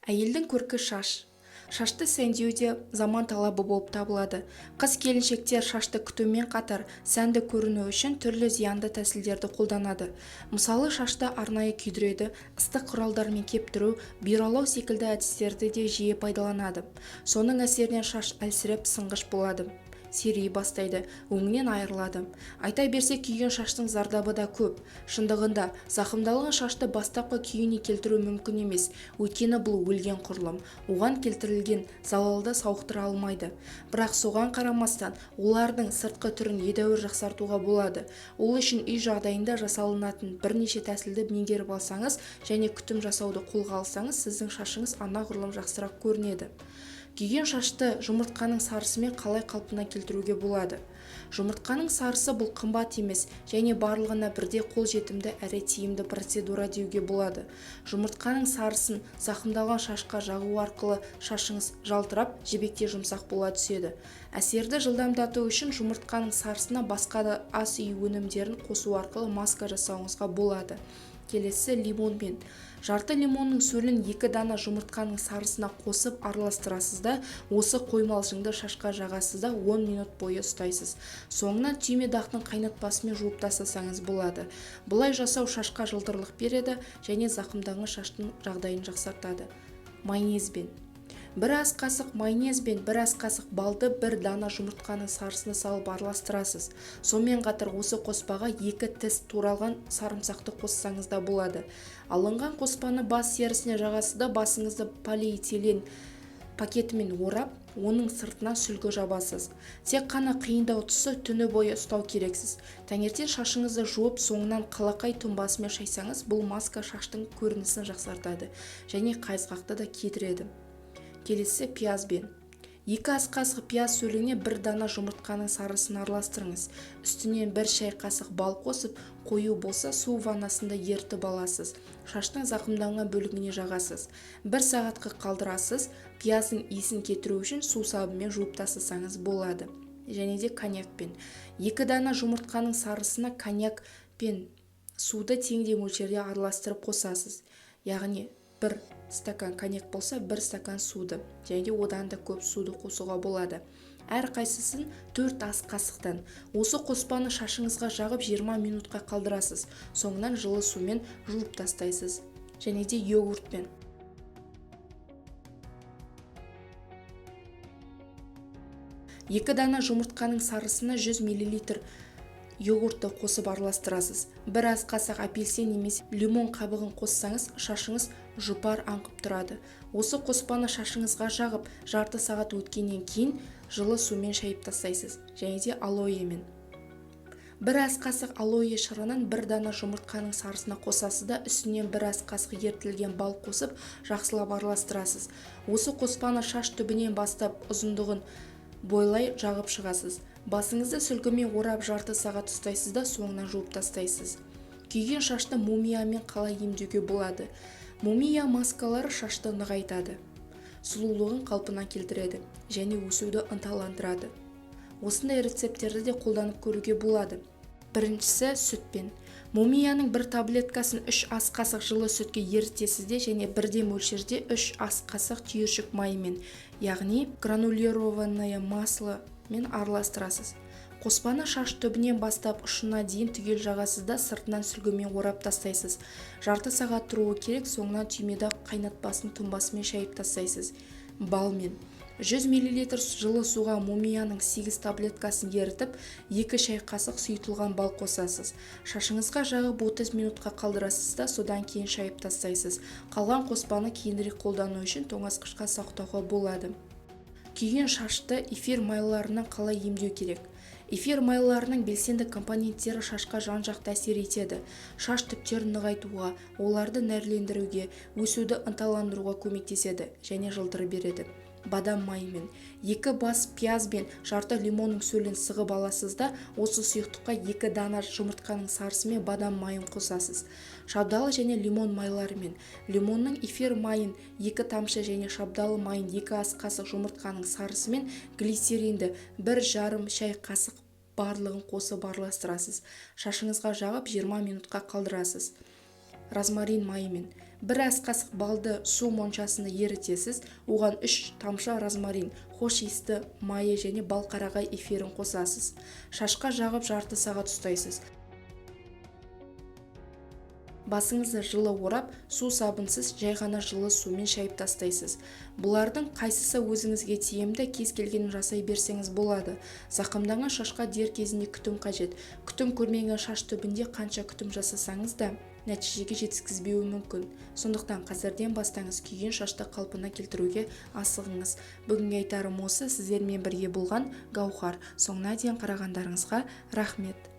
Әйелдің көркі шаш. Шашты сәндеу де заман талабы болып табылады. Қыз-келіншектер шашты күтумен қатар сәнді көріну үшін түрлі зиянды тәсілдерді қолданады. Мысалы, шашты арнайы күйдіреді, ыстық құралдармен кептіру, бұйралау секілді әдістерді де жиі пайдаланады. Соның әсерінен шаш әлсіреп, сынғыш болады, сирей бастайды, өңінен айырылады. Айта берсек, күйген шаштың зардабы да көп. Шындығында, зақымдалған шашты бастапқы күйіне келтіру мүмкін емес, өйткені бұл өлген құрылым, оған келтірілген залалды сауықтыра алмайды. Бірақ соған қарамастан, олардың сыртқы түрін едәуір жақсартуға болады. Ол үшін үй жағдайында жасалынатын бірнеше тәсілді меңгеріп алсаңыз және күтім жасауды қолға алсаңыз, сіздің шашыңыз анағұрлым жақсырақ көрінеді. Күйген шашты жұмыртқаның сарысымен қалай қалпына келтіруге болады? Жұмыртқаның сарысы бұл қымбат емес және барлығына бірдей қолжетімді әрі тиімді процедура деуге болады. Жұмыртқаның сарысын зақымдалған шашқа жағу арқылы шашыңыз жалтырап, жібектей жұмсақ бола түседі. Әсерді жылдамдату үшін жұмыртқаның сарысына басқа да ас үй өнімдерін қосу арқылы маска жасауыңызға болады. Келесі лимонмен. Жарты лимонның сөлін 2 дана жұмыртқаның сарысына қосып араластырасыз да, осы қоймалжыңды шашқа жағасыз да 10 минут бойы ұстайсыз. Соңынан түйме дақтың қайнатпасымен жуып тастасаңыз болады. Бұлай жасау шашқа жылтырлық береді және зақымданған шаштың жағдайын жақсартады. Майонезбен. Бір ас қасық майонез бен бір ас қасық балды бір дана жұмыртқаның сарысына салып араластырасыз. Сонымен қатар осы қоспаға 2 тіс туралған сарымсақты қоссаңыз да болады. Алынған қоспаны бас терісіне жағасыз да, басыңызды полиэтилен пакетімен орап, оның сыртына сүлгі жабасыз. Тек қана қиындау тұсы түні бойы ұстау керексіз. Таңертең шашыңызды жуып, соңынан қалақай тұнбасымен шайсаңыз, бұл маска шаштың көрінісін жақсартады және қайызғақты да кетіреді. Келесі пиязбен. 2 ас қасық пияз сөліне 1 дана жұмыртқаның сарысын араластырыңыз. Үстінен 1 шай қасық бал қосып, қою болса су ваннасында ерітіп аласыз. Шаштың зақымданған бөлігіне жағасыз. 1 сағатқа қалдырасыз. Пияздың иісін кетіру үшін су сабынмен жуып тастасаңыз болады. Және де коньякпен. 2 дана жұмыртқаның сарысына коньяк пен суды теңдей мөлшерде араластырып қосасыз. Яғни 1 стакан коньяк болса, 1 стакан суды, және де одан да көп суды қосуға болады. Әр қайсысын 4 ас қасықтан. Осы қоспаны шашыңызға жағып 20 минутқа қалдырасыз. Соңынан жылы сумен жуып тастайсыз. Және де йогуртпен. 2 дана жұмыртқаның сарысына 100 миллилитр йогуртты қосып араластырасыз. Бір ас қасық апельсин немесе лимон қабығын қоссаңыз, шашыңыз жұпар аңқып тұрады. Осы қоспаны шашыңызға жағып, жарты сағат өткеннен кейін жылы сумен шайып тастайсыз. Және де алоэмен. Бір ас қасық алоэ шырынын 1 дана жұмыртқаның сарысына қосасыз да, үстінен бір ас қасық ерітілген бал қосып, жақсылап араластырасыз. Осы қоспаны шаш түбінен бастап ұзындығын бойлай жағып шығасыз. Басыңызды сүлгімен орап жарты сағат ұстайсыз да, соңынан жуып тастайсыз. Күйген шашты мумиямен қалай емдеуге болады? Мумия маскалары шашты нығайтады, сұлулығын қалпына келтіреді және өсуді ынталандырады. Осындай рецепттерді де қолданып көруге болады. Біріншісі сүтпен. Мумияның бір таблеткасын 3 ас қасық жылы сүтке ерітесіз де және бірдей мөлшерде 3 ас қасық түйіршік майымен, яғни гранулированное масло мен араластырасыз. Қоспаны шаш түбінен бастап ұшына дейін түгел жағасыз да, сыртынан сүлгімен орап тастайсыз. Жарты сағат тұруы керек, соңынан түймедақ қайнатпасын тұнбасымен шайып тастайсыз. Балмен. 100 миллилитр жылы суға мумияның 8 таблеткасын ерітіп, 2 шай қасық сұйытылған бал қосасыз. Шашыңызға жағып 30 минутқа қалдырасыз да, содан кейін шайып тастайсыз. Қалған қоспаны кейінірек қолдану үшін тоңазытқышқа сақтауға болады. Күйген шашты эфир майларынан қалай емдеу керек? Эфир майларының белсенді компоненттері шашқа жан-жақты әсер етеді. Шаш түптерін нығайтуға, оларды нәрлендіруге, өсуді ынталандыруға көмектеседі және жылтыр береді. Бадам майымен. 2 бас пияз бен жарты лимонның сөлін сығып аласыз да, осы сұйықтыққа 2 дана жұмыртқаның сарысы мен бадам майын қосасыз. Шабдалы және лимон майларымен. Лимонның эфир майын 2 тамшы және шабдалы майын 2 ас қасық жұмыртқаның сарысы мен глицеринді 1,5 шай қасық барлығын қосып араластырасыз. Шашыңызға жағып 20 минутқа қалдырасыз. Розмарин майымен. Бір ас қасық балды су моншасында ерітесіз, оған 3 тамшы розмарин, хош иісті майы және балқарағай эфирін қосасыз. Шашқа жағып жарты сағат ұстайсыз. Басыңызды жылы орап, су сабынсыз жай ғана жылы сумен шайып тастайсыз. Бұлардың қайсысы өзіңізге тиімді, кез келгенін жасай берсеңіз болады. Зақымданған шашқа дер кезінде күтім қажет. Күтім көрмеген шаш түбінде қанша күтім жасасаңыз да нәтижеге жеткізбеуі мүмкін. Сондықтан қазірден бастаңыз, күйген шашты қалпына келтіруге асығыңыз. Бүгінгі айтарым осы, сіздермен бірге болған Гаухар. Соңына дейін қарағандарыңызға рахмет.